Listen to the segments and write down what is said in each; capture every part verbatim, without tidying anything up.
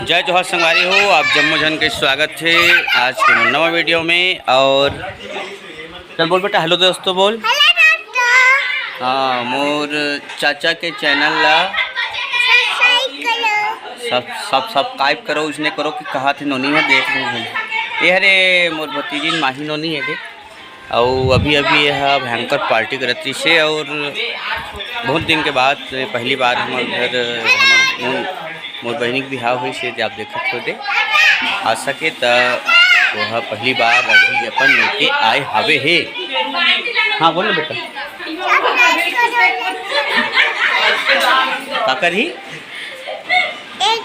जय जोहार संगवारी हो, आप जम्मो झन के स्वागत हे आज के मोर नवा वीडियो में। और चल बोल बेटा, हेलो दोस्तों बोल। हेलो दोस्तों। हाँ, मोर चाचा के चैनल ला सब्सक्राइब करो। सब, सब सब्सक्राइब करो, उसने करो कि कहा थे नोनी है, देख लूँ भाई। ये हरे मोर भतीजिन माही नोनी है देख। अउ अभी-अभी ये ह भयंकर पार्टी करत रहिस हे और बहुत दिन के बाद पहली बार हमर घर, हमर मोर, मोर बहिनी के बिहाव होइस हे, जे आप देखत हो दे। आ सके त ओह पहली बार अभी अपन लेके आए हवे हे। हाँ, बोल ना बेटा। का करही? एक,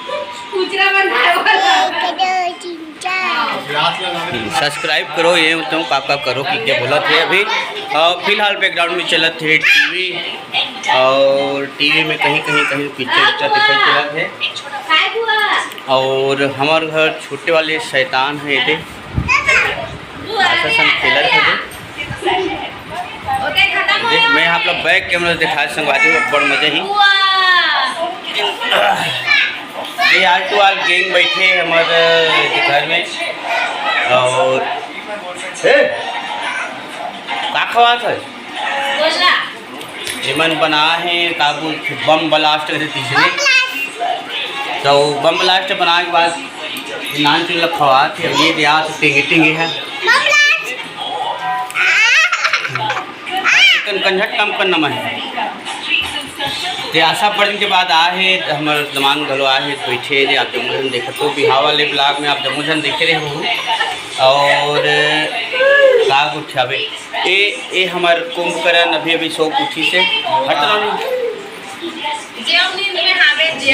कुचरा बनाए वाला। एक, दो, तीन, चार। सब्सक्राइब करो, ये तो का का करो कि क्या बोलत हे अभी। और फिलहाल बैकग्राउंड में चलत हे टीवी, और टीवी में कहीं, कहीं, कहीं पिक्चर, पिक्चर दिखाई चलत हे। और हमार घर छोटे वाले शैतान है, ये दे। ऐसा सब खेलत हे दे। देख, मैं आप लोग बैक कैमरा से दिखा संगवारी हो, बड़ मजा ही। ये आर टू आर गैंग बैठे हे हमर घर में। और ए, का खवात है? एमन बना हे का बोल, बम ब्लास्ट करे तीसरे। तो बम ब्लास्ट बना के बाद नान चुन खवात हे। ये दिया तो टिंगे टिंगे है। चिकन कंझट कम करना मन। ते आशा बड़ दिन के बाद आ हे, हमर दमांद घलो आ हे, बैठे हे, आप जम्मो झन देखत हो, बिहाव वाले ब्लॉग में आप जम्मो झन देखे रहे हो। और का कुछ हवे, ए, ए हमर कुंभकर्ण अभी, अभी सो उठी से हट रहा नहीं।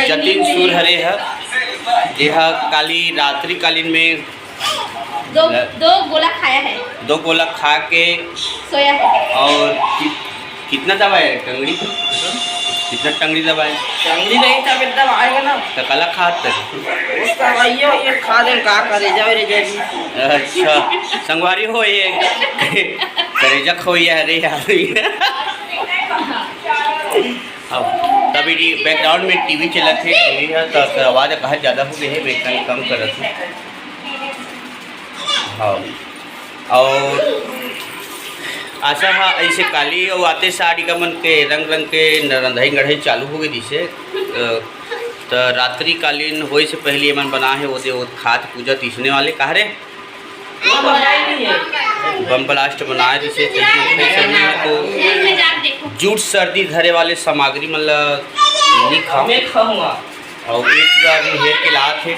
जतिन सूर हरे ह, ये ह काली रात्रि कालीन में दो, ल- दो गोला खाया है। दो गोला खा के सोया है। और कि-, कितना दबाया है टंगड़ी? कितना टंगड़ी दबाया? टंगड़ी नहीं था, फिर दबाएगा ना। तो कला खात है। उसका भाई ये, ये खा दे, का करे, जावे रे जल्दी। अच्छा, संगवारी हो ये। करेजा खो ये, अरे यार। अब तभी टी-, बैकग्राउंड में टीवी चलत हे, टीवी है, तो, तो आवाज़ कहाँ ज़्यादा हो गई है, मैं कम, कम करत हूँ। हाँ, और आशा हा ऐसे काली और आते साड़ी का मन के रंग रंग के न-, रंधाई गढ़ाई चालू हो गई जिसे, अ, तो रात्रि कालीन होए से पहले मन बना है, वो दे, वो खात पूजा तीसने वाले कह रहे। बम ब्लास्ट बनाए, जैसे कहीं ना कहीं सब में तो जूठ सर्दी धरे वाले सामग्री मन ला नहीं खाओ। मैं खाऊंगा। और एक बार भी हेर के लात हे,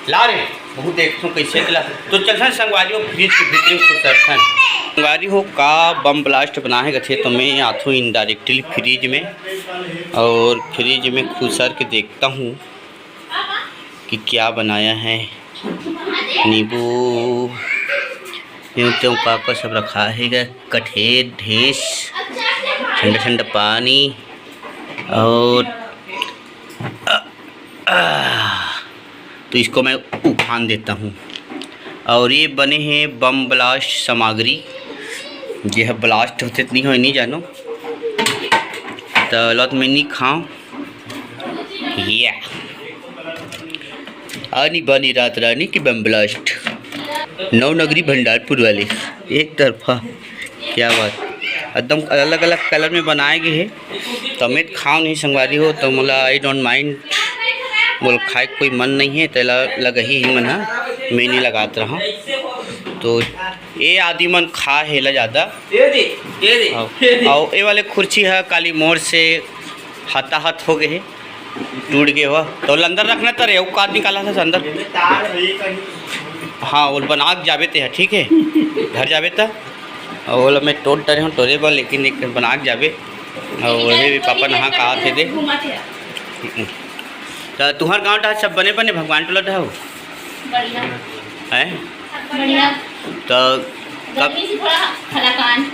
ला रे, बहुत देखथों कैसे के ला। तो चलथन संगवारी हो, फ्रिज के भीतरी में घुसरथन। संगवारी हो, का बम ब्लास्ट बनाए हे कथे, तो मैं आथों इनडायरेक्टली फ्रिज में, और फ्रिज में घुसर के देखता हूँ कि क्या बनाया है। नींबू, यूं त्यों का का सब रखा है, कठेर, ढेंस, ठंडा ठंडा पानी और, अ, अ, तो इसको मैं उफान देता हूँ। और ये बने हैं बम ब्लास्ट सामग्री, ये है ब्लास्ट होते तो नहीं हो, नहीं जानो, तो लत में नहीं खाओ। या आनी बानी रात रानी की बम ब्लास्ट, नवनगरी भंडारपुर वाले, एक तरफा। क्या बात, एकदम अलग अलग कलर में बनाए गए हे। तो मैं खाओ नहीं संगवारी हो, तो मोला I don't mind, मोला खाए के कोई मन नहीं है, तेला लगही ही मन हा, मैं नहीं लगात रहा। तो ये आदि मन खा हेला ज़्यादा। ये दे, ये दे, आओ, ये दे। आओ, ये वाले खुर्ची है काली मोर से हताहत हो गए हे, टूट गए हुआ। तो अंदर रखना तरे, वो काट निकाला था अंदर। हाँ, वो बना के जाबे ते है, ठीक है, घर जाबे त। और वो मैं टोट डरे हूँ टोरे बर, लेकिन एक बना के जाबे। और वही भी पापा नहा कहा थे दे। तो तुहर गाँव डहर सब बने बने, भगवान टोला डहर हो? बढ़िया। हैं? बढ़िया। तो कब? गर्मी से थोड़ा हलाकान।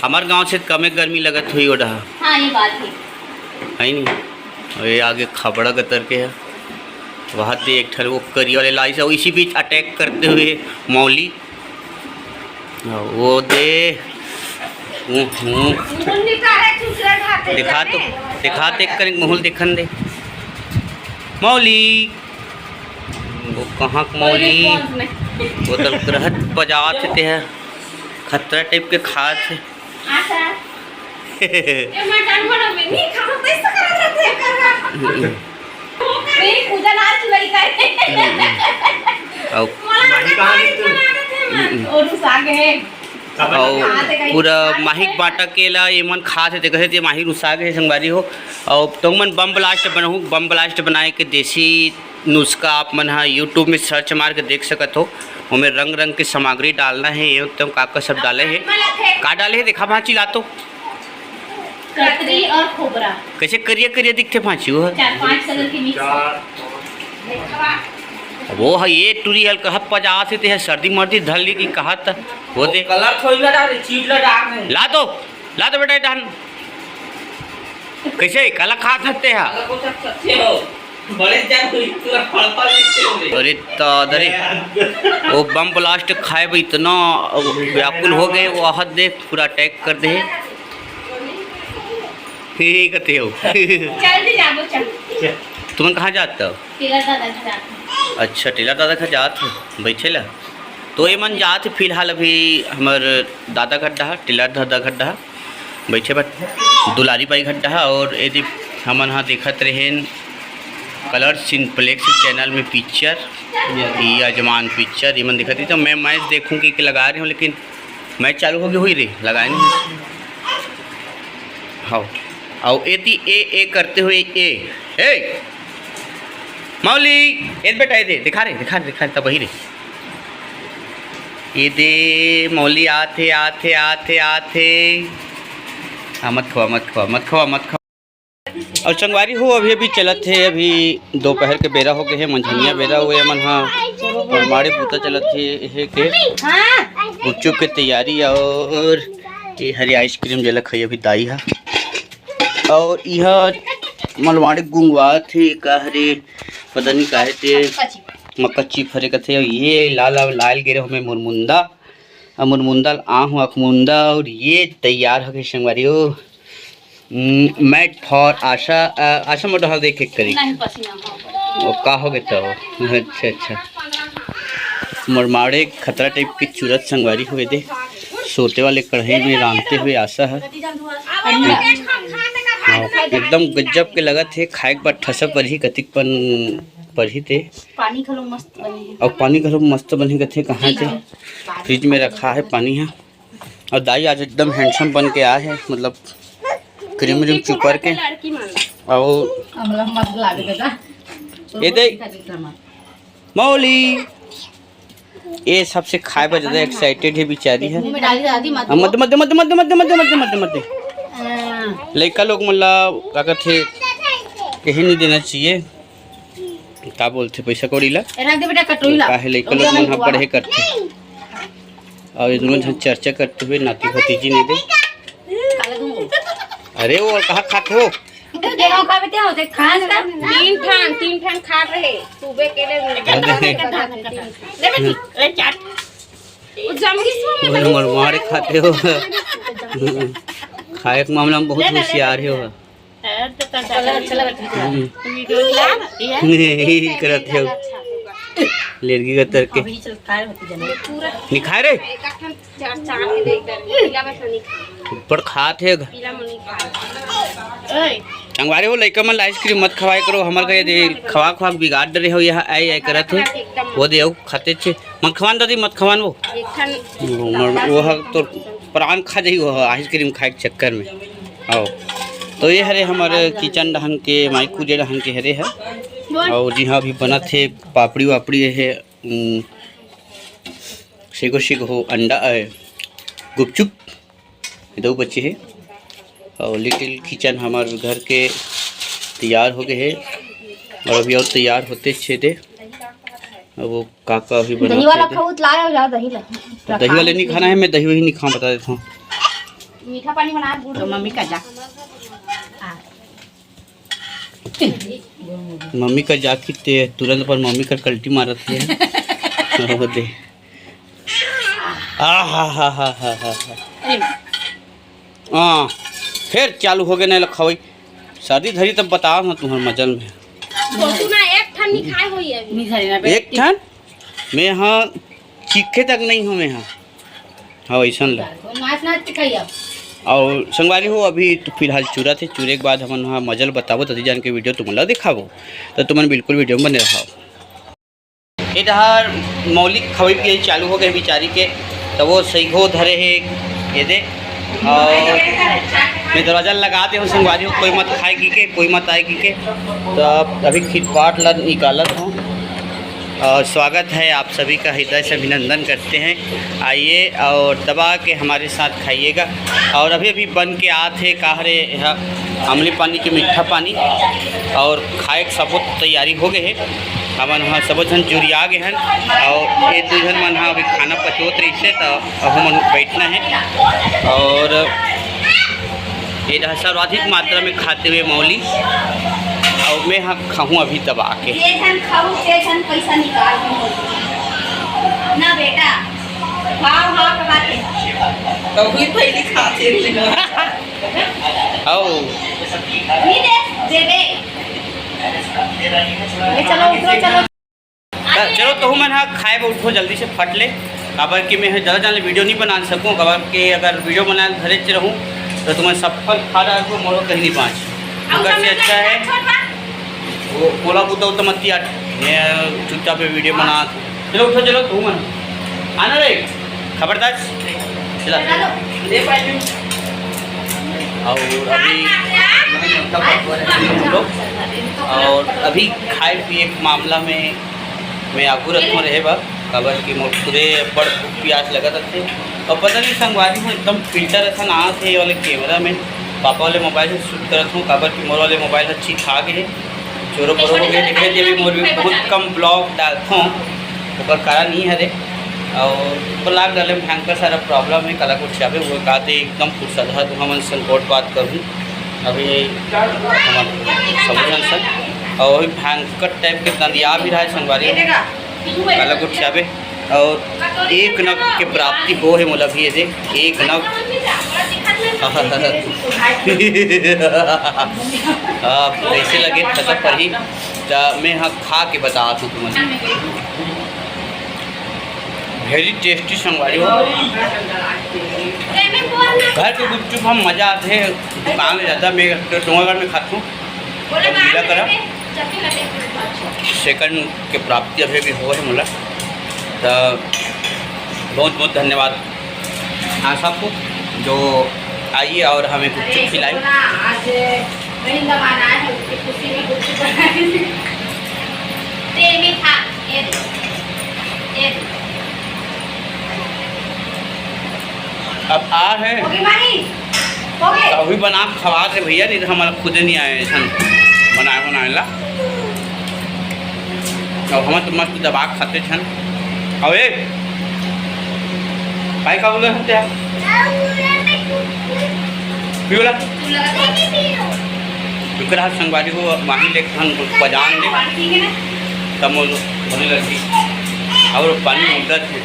हमार गांव से कमे गर्मी लगत हुई ओ डहा। हाँ, ये बात है। है नहीं? और ये आगे खबड़ा गतर के है। वहाँ दे एक ठल वो करी वाले लाई से, इसी बीच अटैक करते हुए मौली। वो दे। हम्म, हम्म। मुंह निकाले, दूसरा ढाके दिखा तो, जाने। दिखा तो एक कनिक मुहुल दिखन दे। मौली। वो कहाँ के मौली? वो तो रहत पजात हे, ते ह खतरा टाइप के खात हे। आशा। ए, मटन बड़ा में नहीं खाओ, कैसे करत रहते हैं, कर रहा? नहीं, पूजा लाल चुनरी का है। अउ मोला माही कहाँ खाई दिखती? बना देते हैं, हम्म। और उस आगे है। अउ पूरा माहिक बाटा केला ये मन खात हे, देखत हे, माही रुसा गे हे संगवारी हो। अउ तुमन बम ब्लास्ट बनाहू, बम ब्लास्ट बनाए के देसी नुस्खा आप मन ह YouTube में सर्च मार के देख सकत हो। ओमे रंग रंग के सामग्री डालना हे, ये तो का का सब डाले हे, का डाले हे, देखा भांची ला तो। कतरी और खोबरा। कैसे करिया करिया दिखथे भांची वो ह? चार पांच कलर के मिक्स। वो ह ये टूरी हल्का ह पजात हे, ते ह सर्दी मर्दी धर ली कि कहत वो दे। कलर थोड़ी ना डाले, चीज ला डाल रहे हैं। ला दो, ला दो बेटा, ये डाल। कैसे काला खात हते हा? काला को सब सच्चे हो। बड़े जान हुई, पूरा फड़फड़ लिखते हो रे। अरे दादा रे, वो बम ब्लास्ट खाए बर इतना व्याकुल हो गए, वो आहत देख पूरा अटैक कर दे। हे, हे, कते हो? चल भी जाबो, चल। तुमन कहाँ जात हो? टेलर दादा के जात हे। अच्छा, टेलर दादा के जात हो, बैठे ला। तो ये मन जात हे फिलहाल, अभी हमर दादा घर डहा, टेलर दादा घर डहा। बैठे बर दुलारी बाई घर डहा। और यदि हमन हा देखत रहेन कलर सिंप्लेक्स चैनल में पिक्चर, ये अजमान पिक्चर, ये मन देखत रही, तो मैं मैच देखूं कि, कि लगा रहे हो, लेकिन मैच चालू हो गई हुई रे, लगाए नहीं। हाँ, और एती ए, ए करते हुए ए, ए, मौली, ए बेटा, ए दे, दिखा रे, दिखा रे, दिखा रे, तब वही रे। ये दे, मौली आथे, आथे, आथे, आथे। हाँ, मत खवा, मत खवा, मत खवा, मत खवा। और संगवारी हो, अभी, अभी चलत हे, अभी दोपहर के बेरा हो गए हे, मंझनिया बेरा हो गए मन हा। और माड़े बूता चलत हे, हे के गुपचुप के तैयारी। और ये हरी आइसक्रीम जेला खाई अभी दाई हा। और यह मलवाड़ी गुंगवात हे, का हरे, पता नहीं का हे ते, मक्का चिप हरे कथे। और ये लाल, लाल, लाल गिरे हमें मुरमुंदा, अब मुरमुंदा ल आहूँ अखमुंदा। और ये तैयार हो गए संगवारी हो। हम्म, मैट फॉर आशा, अ, आशा मोटो हा देख एक करी। नहीं, पसीना हो गया। वो का हो गया तो? अच्छा, अच्छा। मरमाड़े खतरा टाइप के चूरत संगवारी हुए दे। सोते वाले कढ़ाई में रांधते हुए आशा है। हाँ, एकदम गजब के लगत हे, खाए के बाद ठसा परही, कतिक पन परही ते। पानी घलो मस्त बने हे। और पानी घलो मस्त बने कथे, कहाँ ते? फ्रिज में रखा है पानी है। और दाई आज एकदम हैंडसम बन के आए हैं, मतलब क्रीम व्रीम चुपर के। लड़की मान। और हमला मत लागे दादा। ये दे, मौली, ये सबसे खाए बर ज्यादा एक्साइटेड है बेचारी है। मुंह में डाली दादी, मत हाँ, मत, मत, मत। हाँ। लइका लोग मन ला का कथे, कहीं नहीं देना चाहिए। का बोलथे पैसा कौड़ी ला? ए, रख दे बेटा, कटोरी ला। काहे लइका लोग मन ह पढ़े करथे। और ये दोनों झन चर्चा करते हुए नाती भतीजी ने दे। काला दूंगो। अरे वो कहाँ खाते हो? देखो खा बेटे, हो देख, खा ना। तीन ठान, तीन ठान खा रहे। सुबह के ले अरे। ले बेटी, ले चाट। वो जमगी सो में वो नंबर मारे खाते हो। खाए के मामला में बहुत होशियार हो। अच्छा लगा, ठीक है। हम्म। वीडियो ला, ये। यही करत हो। लेरगी का तरके। अभी चल, काय होती जाने। नहीं खाए रे। ऊपर खात हे। ओए। संगवारी हो, लइका मन ला आइसक्रीम मत खवाए करो, हमर का ये दे खवा खवा के बिगाड़ डरे हो, यह आई आई करत हे। वो दे, खाते छे। मत खवान दादी, मत खवान वो। वो मर-, वो ह तो प्राण खा जाई वो आइसक्रीम खाए के चक्कर में। आओ, तो ये हरे हमर किचन डहन के, माई पूजे डहन के हरे है। और जी हाँ, अभी बनत हे पापड़ी वापड़ी है, उम, सेगो सेगो हो अंडा है, गुपचुप, दो बच्चे हैं। और लिटिल किचन हमारे घर के तैयार हो गए हैं। और अभी और तैयार होते छे दे। अब वो काका अभी दही बनाते वाला हैं। खाऊ तो लाया जा दही ला। तो दही वाले नहीं खाना है, मैं दही वही नहीं खा, बता देता हूँ। मीठा पानी बना गुड़ तो मम्मी का जा। मम्मी का जाके ते तुरंत पर मम्मी का कल्टी मारत है। हो दे। आ हा हा हा हा हा हा। हाँ, फिर चालू हो गए नहीं लखवाई। सर्दी धरी तब बताओ ना तुम्हारे मजल में। सोचू ना, एक ठन नहीं खाए होई अभी। नहीं खाए ना, एक ठन? मैं हाँ चीखे तक नहीं हूँ मैं हाँ। हाँ, वैसन ला। नाच नाच के खाई अब। और संगवारी हो, अभी तो फिलहाल चूरा थे, चूरे के बाद हमन वहाँ मजल बताबो, तती जान के वीडियो तुमन ला दिखाबो, तो तुमन बिल्कुल वीडियो में बने रहो। ये डहर मौलिक खवई पियई चालू हो गए बिचारी के, तो वो सही हो धरे है ये दे। और मैं दरवाजा लगा दे हूँ संगवारी हो, कोई मत खाए की के, कोई मत आए की के। तो अब अभी खिलपाट ला निकालत हूँ। और स्वागत है आप सभी का, हृदय से अभिनंदन करते हैं। आइए और दबा के हमारे साथ खाइएगा। और अभी अभी बन के आत हे का हरे, यह अमली पानी के मीठा पानी, और खाए के सबो तैयारी हो गए है। हमन ह सबो झन जुरिया गे हन, और ये दू झन मन ह अभी खाना पचोत रहिसे, त अहू मन बैठना है। और ये रहा सर्वाधिक मात्रा में खाते हुए मौली, और मैं ह खाहूँ अभी दबा के। जे झन खाऊ, ते झन पैसा निकाल के बोल। ना बेटा, खाओ, हाँ, के बात है। तभी पहली खाते रही। आओ। नहीं दे, दे दे। ए, चलो, उतरो, चलो। त चलो, तहू मन ह खाए बर उठो जल्दी से फट ले, काबर कि मैं ह ज़्यादा जान ले वीडियो नहीं बना सकूँ, काबर कि अगर वीडियो बना धरे च रहूँ, तो तुमन सब फल खा डाल को मोरो कहीं नहीं बाँच। ओकर से अच्छा है, वो कोला बुता उता मत किया, मैं चुपचाप वीडियो बना। चलो उठो, चलो, तहू मन आना रे, खबरदार। चला। और अभी हम लोग, और अभी खाए पिए के मामला में मैं आगू रखूँ रहे बा, काबर कि मोर खुदे बड़ भूख प्यास लगत रथे। और पता नहीं संगवारी हो, एकदम फिल्टर असन आत हे ये वाले कैमरा में। पापा वाले मोबाइल से शूट करत हूँ, काबर कि मोर वाले मोबाइल ह चिखा गे हे, चोरो बोरो हो गए। देखे देवी मोर भी बहुत कम ब्लॉग डालत हूँ, ओकर कारण ही हरे। और ब्लॉग डाले में भयंकर सारा प्रॉब्लम है, काला कुछ जाबे वो कहते एकदम फुर्सत है, तो हमन संकोच बात करूँ अभी हमन समझन सन। और वही भयंकर टाइप के दंदिया भी रहा है संगवारी, काला कुछ जाबे। और एक नग के प्राप्ति हो है मोला भी, ये देख, एक नग। अब कैसे लगे खत्म पर ही, त मैं ह खा के बतात हूँ तुमन। Very tasty संगवारी हो। घर के गुपचुप हम मजा आते हैं, दुकान में ज़्यादा मैं तो डोंगरगढ़ में खाती हूँ। अब मिला करा सेकंड के प्राप्ति अभी भी हो है मोला, तो बहुत बहुत धन्यवाद आप सबको जो आइए और हमें गुपचुप खिलाए। आज महीना बाद आए हैं, उसकी खुशी में गुपचुप बनाए। ये भी खा, ये दे, ये दे। अब आ है। हो गई माही? हो गई? अभी बना के खवा दे भैया, नहीं तो हमारा खुदे नहीं आए ऐसा बनाए बनाए ला। और हम तो मस्त दबा के खाते छन। अबे भाई का बोले हत्या? पीवला? शुक्र संगवारी हो, माही लेके हम बजान दे। तब वो होने लगी। और पानी उधर से।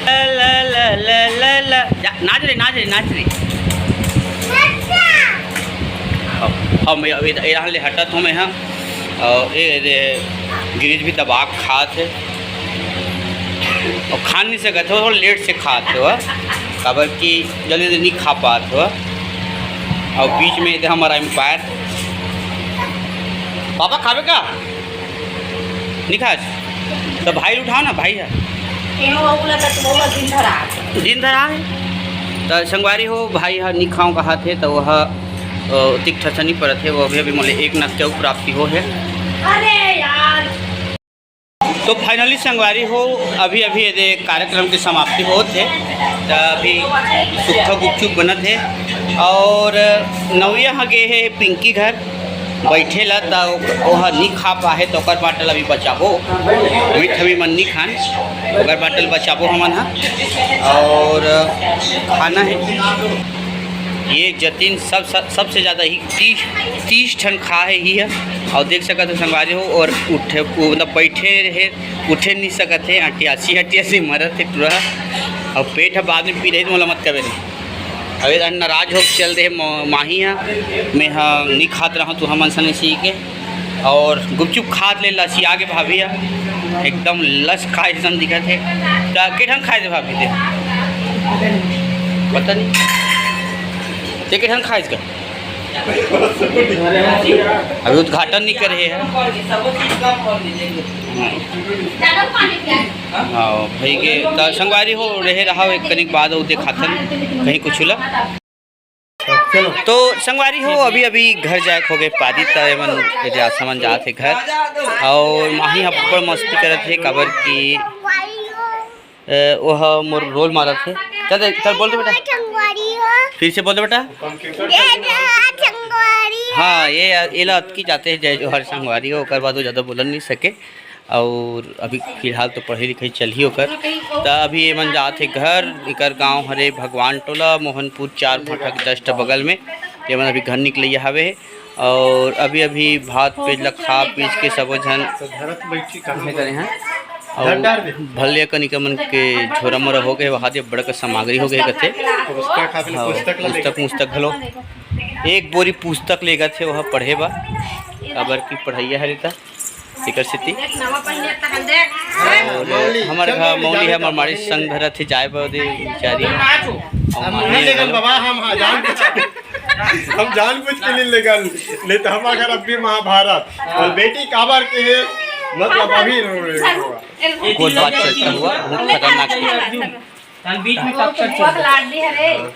ला, ला, ला, ला, ला, ला। जा, नाच रे, नाच रे, नाच रे। हम, हम ये, ये, ये ले हटत हूँ मैं, हाँ। और ये, ये गिरीश भी दबा के खात है। और खा नहीं सकत हो, थोड़ा लेट से खात हो, काबर कि जल्दी जल्दी नहीं खा पात हो। और बीच में ये हमारा एम्पायर। पापा खावे का? नहीं खास? तो भाई उठाओ ना, भाई है। एहो, ओकला तक बहुत दिन धरा है। दिन धरा है? तो संगवारी हो, भाई है, नहीं खाऊं कहा थे, तो वह, अ, तिक ठसा नहीं पड़त है, वो अभी, अभी मोले एक नग के प्राप्ति हो है। अरे यार। तो फाइनली संगवारी हो, अभी, अभी ये दे कार्यक्रम की समाप्ति होत है, तो अभी सुक्खा गुपचुप बनत है और नविया ह गे है पिंकी घर। बैठे ला, त ओह नी खा पाहे, त ओकर बाटल अभी बचाबो। मीठ हमी मन नी खान, ओकर बाटल बचाबो हमन ह। और खाना है ये जतिन सब, सब, सबसे ज़्यादा ही तीस, तीस ठन खा है ही है। और देख सकत हो संगवारी हो, और उठे, वो मतलब बैठे रहे, उठे नहीं सकत है, अटियासी, अटियासी मरत है पूरा। और पेट है बाद में पी रही, तो मोला मत कबे नहीं। अबे नाराज हो चल दे म-, माही ह, मैं ह नी खात रहा तू हमन सने सी के। और गुपचुप खात ले लसिया गे भाभी ह, एकदम लस खाए जइसन दिखत हे। त के ठन खाए दे भाभी दे? पता नहीं। ते के ठन खाए का? अभी उद्घाटन नहीं करे हे। हाँ, भई गे। त संगवारी हो, रहे रहा एक कनिक बाद अउ देखाथन कहीं कुछ ला। तो संगवारी हो, अभी अभी घर जाए हो गए पारी, त एमन एदे आशा मन जात हे घर। और माही ह बड़ मस्ती करत हे, काबर कि अ, वो ह मोर रोल मारत हे। चल, चल बोल दे बेटा। फिर से बोल दे बेटा। हाँ, ये, ये ला अतकी जाते हैं जय जोहार संगवारी हो, ओकर बाद वो ज़्यादा बोलन नहीं सके। और अभी फिलहाल तो पढ़ाई लिखाई चलही ओकर। त अभी एमन जात हे घर, एकर गांव हरे भगवान टोला, मोहनपुर चार फाटक just बगल में। एमन अभी घर निकलइया हवे। और अभी अभी भात पेज ला खा पीस के सबो झन तो धरत बैठी कहाँ हे करे हैं। और भले कनिका मन के झोरा मोरा हो गए, वहाँ दे बड़का सामग्री हो गए कथे। पुस्तक, हाँ, पुस्तक ला पुस्तक लेके। मुस्तक घलो, एक बोरी पुस्तक लेगत हे वह पढ़े बा, काबर की पढ़ाइया हरे ता। एकर सेती। और हमर घर मौली है, हमर माड़ी संग धरत हे जाए बर दे बेचारी। और हम माही नहीं लेगन घलो। बाबा, हम, हाँ, जान के हम जान बुझ के नहीं लेगन, नहीं तो हम अगर अब भी महाभारत और बेटी काबर के है, मतलब अभी रो रहे हो। कोई बात चलता हुआ बहुत खतरनाक है।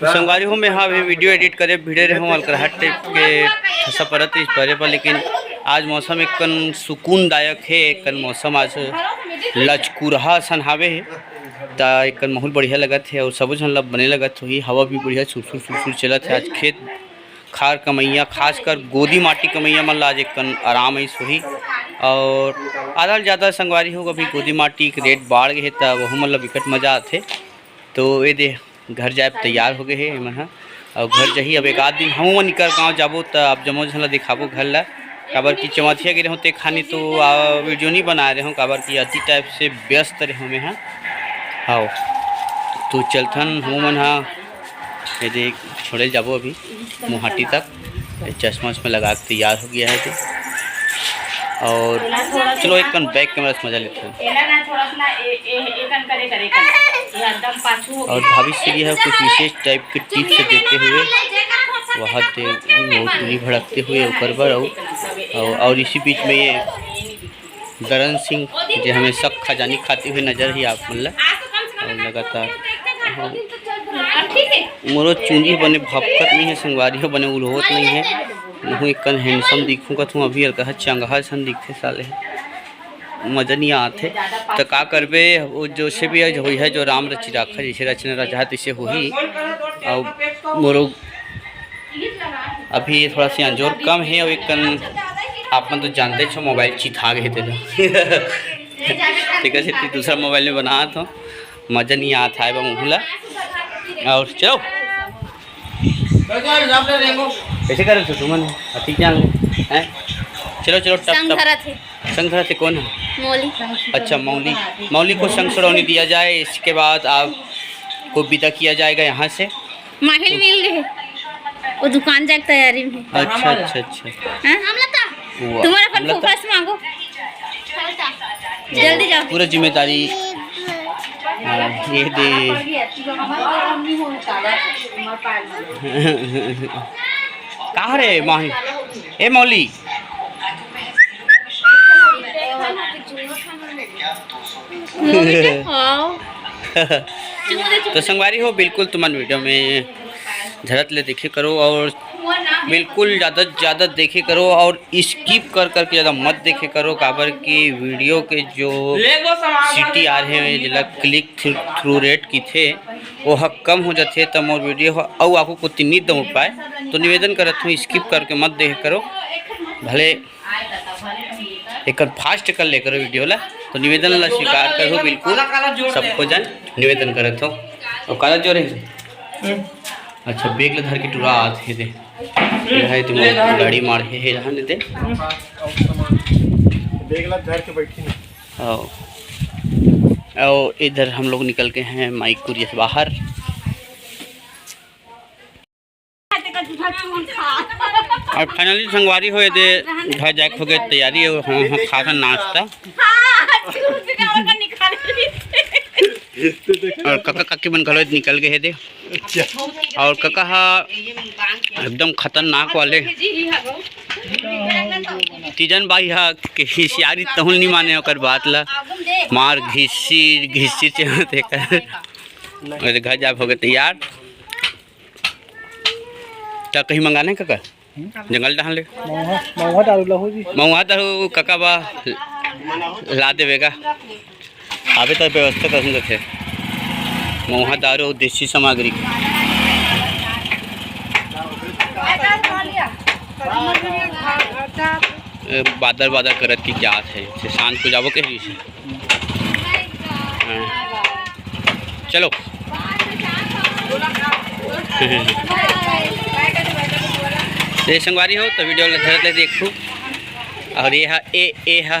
संगवारी हो, मैं हाँ अभी वीडियो एडिट करे भिड़े रहे हूँ अलकरहा टाइप के ठसा परत इस परे पर, लेकिन आज मौसम एक कन सुकूनदायक है, एक कन मौसम आज लचकुरहा सन हावे है। त एक कन माहौल बढ़िया लगत हे और सबो झन ला बने लगत होही। हवा भी बढ़िया सुरसुर सुरसुर चलत हे। आज खेत खार कमैया, खासकर गोदी माटी कमैया मन ला आज एक कन आराम अइस होही। और आधा ले जादा संगवारी हो, अभी गोदी माटी के रेट बाढ़ गे हे, त वहू मन ला बिकट मजा आथे। तो ये दे घर जाए तैयार हो गए हे एमन ह। और घर जाही अब एक आध दिन हमू मन इकर गाँव जाबो, त आप जम्मो झन ला दिखाबो घर ला। काबर कि चौथिया गे रहूँ ते खानी तो आ, वीडियो नहीं बनाए रहूँ, काबर कि अति टाइप से व्यस्त रहूँ मैं ह। हाँ, तो चलथन हमू मन ह, ये देख छोड़े जाबो अभी मुहाटी तक। ये चश्मा उश्मा लगा के तैयार हो गया है तो। और चलो एक कन बैक कैमरा से मजा लेते हैं। एला ना थोड़ा सा ना ए, ए, ए कन करे, करे, करे। ये एकदम पाछू हो और गया। भाभी श्री है कुछ विशेष टाइप के टिप्स देते हुए वहाँ ते वो चूल्ही भड़कते हुए ऊपर पर और, और, और इसी बीच में ये दरन सिंह जे हमेशा खजानी खाते हुए नजर ही आप मन ला। और लगातार मोरो चुंदी बने भपकत नहीं है, संगवारी हो बने उलहोत नहीं है। महू एक कन हैंडसम दिखूँ कथूँ, अभी अलकहा चंगहा सन दिखथे साले। मजा नहीं आत हे। त का करबे, वो जैसे भी आज होई है, जो राम रचि राखा, जैसे रचना रचा है, तैसे होही। अब मोरो अभी थोड़ा सा अंजोर कम है, और एक कन आप मन तो जानते छो, मोबाइल चिथा गे हे तेला। ठीक है, सेती दूसरा मोबाइल में बनात हो, मजा नहीं आत है बा मुहला। और चलो। कैसे करे तो तुमन? अति जान ले, हैं? चलो, चलो, टप, संग टप। धरत हे। संग धरत हे कौन है? मौली। अच्छा, मौली। मौली को संग सुरौनी दिया जाए, इसके बाद आपको विदा किया जाएगा यहाँ से। माहिल मिल गए, वो दुकान जाके तैयारी में। अच्छा, अच्छा, अच्छा। हाँ? वो तुम्हारा अपन हमला तो फोकस मांगो। जल्दी जाओ। पूरा जिम्मेदारी, हाँ, ये दे। का रे माही? ए मौली। हाँ। तो संगवारी हो, बिल्कुल तुमन वीडियो में धरत ले देखे करो और बिल्कुल ज़्यादा से ज़्यादा देखे करो और स्किप कर करके ज़्यादा मत देखे करो, काबर कि वीडियो के जो सीटी आ रहे हैं, जेला क्लिक थ्रू रेट किथे, वो ह कम हो जाथे, त मोर वीडियो ह अउ आगू कोती नी दौड़ पाए। तो निवेदन करत हूँ, स्किप करके मत देखे करो, भले एक फास्ट कर ले करो वीडियो ला। तो निवेदन ला स्वीकार करो बिल्कुल, सबको जन निवेदन करत हो। और काला जोर है। अच्छा, बैग ला धर के टुरा आत हे दे। ये है तुम गाड़ी मार के है रहने दे। बैग ला धर के बैठी नहीं। आओ, आओ, इधर हम लोग निकल के हैं माइक कुरिया से बाहर। अउ finally संगवारी हो, एदे घर जाए के होगे तैयारी हे, हम, हम खाथन नाश्ता। अउ कका काकी मन घलो निकल गे हे दे। अउ कका हा एकदम खतरनाक वाले। तीजन बाई हा के हिसियारी तहूँ ल नी माने ओकर बात ला। मार घिसी घिसी चलत हे कर। अरे घर जाए होगे तैयार। त कहीं मंगाना हे कका? जंगल डहान ले। महुआ, महुआ दारू लहू जी। महुआ दारू कका बा ला देबे गा। अबे तो व्यवस्था करहूँ कथे। महुआ दारू अउ देसी सामग्री। ए, बादर बादर करत कि जात हे, से शांत हो जाबो कहिस। हाँ। चलो। ये संगवारी हो तो video ला धरत ले देखू। अउ ये हा, ए, ए हा